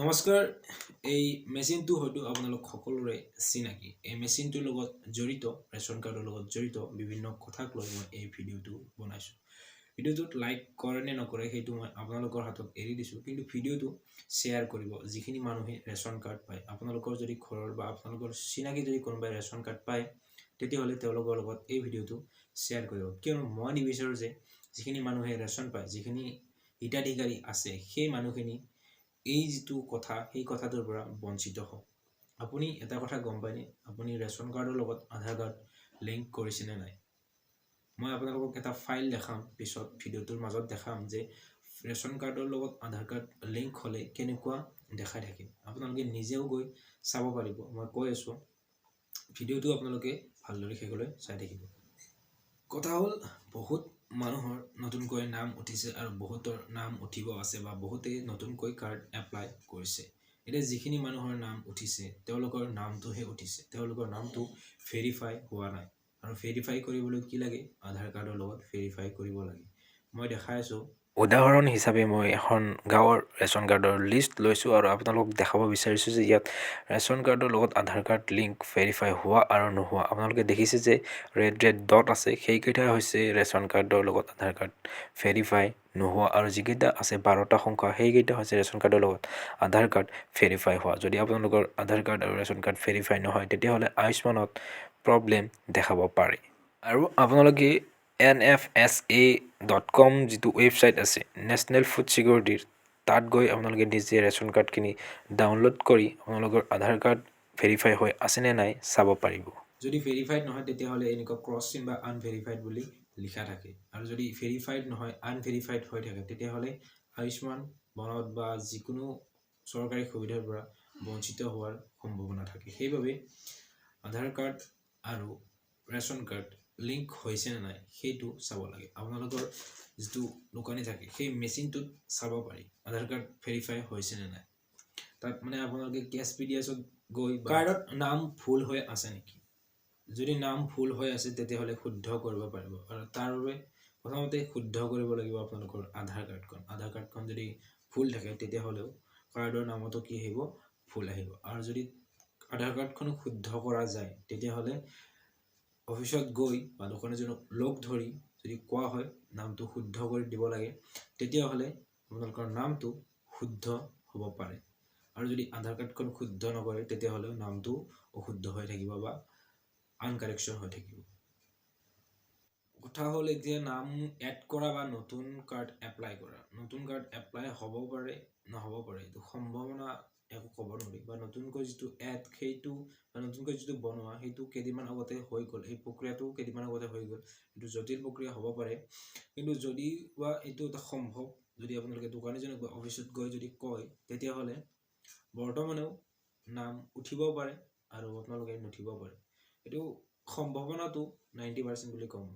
নমস্কাৰ। এই মেচিনটো হয়তো আপোনালোক সকলোৰে চিনাকি। এই মেচিনটোৰ লগত জড়িত, ৰেচন কাৰ্ডৰ লগত জড়িত বিভিন্ন কথাক লৈ মই এই ভিডিঅ'টো বনাইছোঁ। ভিডিঅ'টোত লাইক কৰে নে নকৰে, সেইটো মই আপোনালোকৰ হাতত এৰি দিছোঁ। কিন্তু ভিডিঅ'টো শ্বেয়াৰ কৰিব, যিখিনি মানুহে ৰেচন কাৰ্ড পায়। আপোনালোকৰ যদি ঘৰৰ বা আপোনালোকৰ চিনাকি যদি কোনোবাই ৰেচন কাৰ্ড পায়, তেতিয়াহ'লে তেওঁলোকৰ লগত এই ভিডিঅ'টো শ্বেয়াৰ কৰিব। কিয়নো মই নিবিচাৰোঁ যে যিখিনি মানুহে ৰেচন পায়, যিখিনি হিতাধিকাৰী আছে, সেই মানুহখিনি এই যিটো কথা, সেই কথাটোৰ পৰা বঞ্চিত হওক। আপুনি এটা কথা গম পায়নে? আপুনি ৰেচন কাৰ্ডৰ লগত আধাৰ কাৰ্ড লিংক কৰিছেনে নাই? মই আপোনালোকক এটা ফাইল দেখাম, পিছত ভিডিঅ'টোৰ মাজত দেখাম যে ৰেচন কাৰ্ডৰ লগত আধাৰ কাৰ্ড লিংক হ'লে কেনেকুৱা দেখাই থাকে। আপোনালোকে নিজেও গৈ চাব পাৰিব। মই কৈ আছোঁ, ভিডিঅ'টো আপোনালোকে ভালদৰে শেষলৈ চাই থাকিব। কথা হ'ল, বহুত মানুহৰ নতুনকৈ নাম উঠিছে আৰু বহুতৰ নাম উঠিব আছে বা বহুতেই নতুনকৈ কাৰ্ড এপ্লাই কৰিছে। এতিয়া যিখিনি মানুহৰ নাম উঠিছে, তেওঁলোকৰ নামটোহে উঠিছে, তেওঁলোকৰ নামটো ভেৰিফাই হোৱা নাই। আৰু ভেৰিফাই কৰিবলৈ কি লাগে? আধাৰ কাৰ্ডৰ লগত ভেৰিফাই কৰিব লাগে। মই দেখাই আছোঁ। উদাহৰণ হিচাপে মই এখন গাঁৱৰ ৰেচন কাৰ্ডৰ লিষ্ট লৈছোঁ আৰু আপোনালোকক দেখাব বিচাৰিছোঁ যে ইয়াত ৰেচন কাৰ্ডৰ লগত আধাৰ কাৰ্ড লিংক ভেৰিফাই হোৱা আৰু নোহোৱা। আপোনালোকে দেখিছে যে ৰেড ৰেড ডট আছে, সেইকেইটা হৈছে ৰেচন কাৰ্ডৰ লগত আধাৰ কাৰ্ড ভেৰিফাই নোহোৱা আৰু যিকেইটা আছে 12টা সংখ্যা, সেইকেইটা হৈছে ৰেচন কাৰ্ডৰ লগত আধাৰ কাৰ্ড ভেৰিফাই হোৱা। যদি আপোনালোকৰ আধাৰ কাৰ্ড আৰু ৰেচন কাৰ্ড ভেৰিফাই নহয়, তেতিয়াহ'লে আয়ুষ্মানত প্ৰব্লেম দেখাব পাৰে। আৰু আপোনালোকে nfsa.com যিটো ৱেবছাইট আছে নেশ্যনেল ফুড ছিকিউৰিটিৰ, তাত গৈ আপোনালোকে নিজে ৰেচন কাৰ্ডখিনি ডাউনলোড কৰি আপোনালোকৰ আধাৰ কাৰ্ড ভেৰিফাই হৈ আছেনে নাই চাব পাৰিব। যদি ভেৰিফাইড নহয়, তেতিয়াহ'লে এনেকুৱা ক্ৰছ চিন বা আনভেৰিফাইড বুলি লিখা থাকে। আৰু যদি ভেৰিফাইড নহয়, আনভেৰিফাইড হৈ থাকে, তেতিয়াহ'লে আয়ুষ্মান বনত বা যিকোনো চৰকাৰী সুবিধাৰ পৰা বঞ্চিত হোৱাৰ সম্ভাৱনা থাকে। সেইবাবে আধাৰ কাৰ্ড আৰু ৰেচন কাৰ্ড লিংক হৈছে নে নাই, সেইটো চাব লাগে। আপোনালোকৰ যিটো দোকানী থাকে, সেই মেচিনটোত চাব পাৰি আধাৰ কাৰ্ড ভেৰিফাই হৈছে নে নাই। তাত মানে আপোনালোকে কেছ পি ডি এছত গৈ কাৰ্ডত নাম ভুল হৈ আছে নেকি, যদি নাম ভুল হৈ আছে, তেতিয়াহ'লে শুদ্ধ কৰিব পাৰিব। আৰু তাৰ বাবে প্ৰথমতে শুদ্ধ কৰিব লাগিব আপোনালোকৰ আধাৰ কাৰ্ডখন। আধাৰ কাৰ্ডখন যদি ভুল থাকে, তেতিয়াহ'লেও কাৰ্ডৰ নামতো কি আহিব? ভুল আহিব। আৰু যদি আধাৰ কাৰ্ডখনো শুদ্ধ কৰা যায়, তেতিয়াহ'লে অফিচত গৈ বা দোকানীজনক লগ ধৰি যদি কোৱা হয় নামটো শুদ্ধ কৰি দিব লাগে, তেতিয়াহ'লে আপোনালোকৰ নামটো শুদ্ধ হ'ব পাৰে। আৰু যদি আধাৰ কাৰ্ডখন শুদ্ধ নকৰে, তেতিয়াহ'লেও নামটো অশুদ্ধ হৈ থাকিব বা আনকাৰেকশ্যন হৈ থাকিব। কথা হ'ল, এতিয়া নাম এড কৰা বা নতুন কাৰ্ড এপ্লাই কৰা, নতুন কাৰ্ড এপ্লাই হ'ব পাৰে, নহ'ব পাৰে, এইটো সম্ভাৱনা একো ক'ব নোৱাৰি। বা নতুনকৈ যিটো এড সেইটো বা নতুনকৈ যিটো বনোৱা, সেইটো কেইদিনমান আগতে হৈ গ'ল। এই প্ৰক্ৰিয়াটো কেইদিনমান আগতে হৈ গ'ল। এইটো জটিল প্ৰক্ৰিয়া হ'ব পাৰে। কিন্তু যদি বা এইটো এটা সম্ভৱ, যদি আপোনালোকে দোকানীজনক বা অফিচত গৈ যদি কয়, তেতিয়াহ'লে বৰ্তমানেও নাম উঠিব পাৰে আৰু আপোনালোকে নুঠিব পাৰে। এইটো সম্ভাৱনাটো 90% বুলি ক'ম।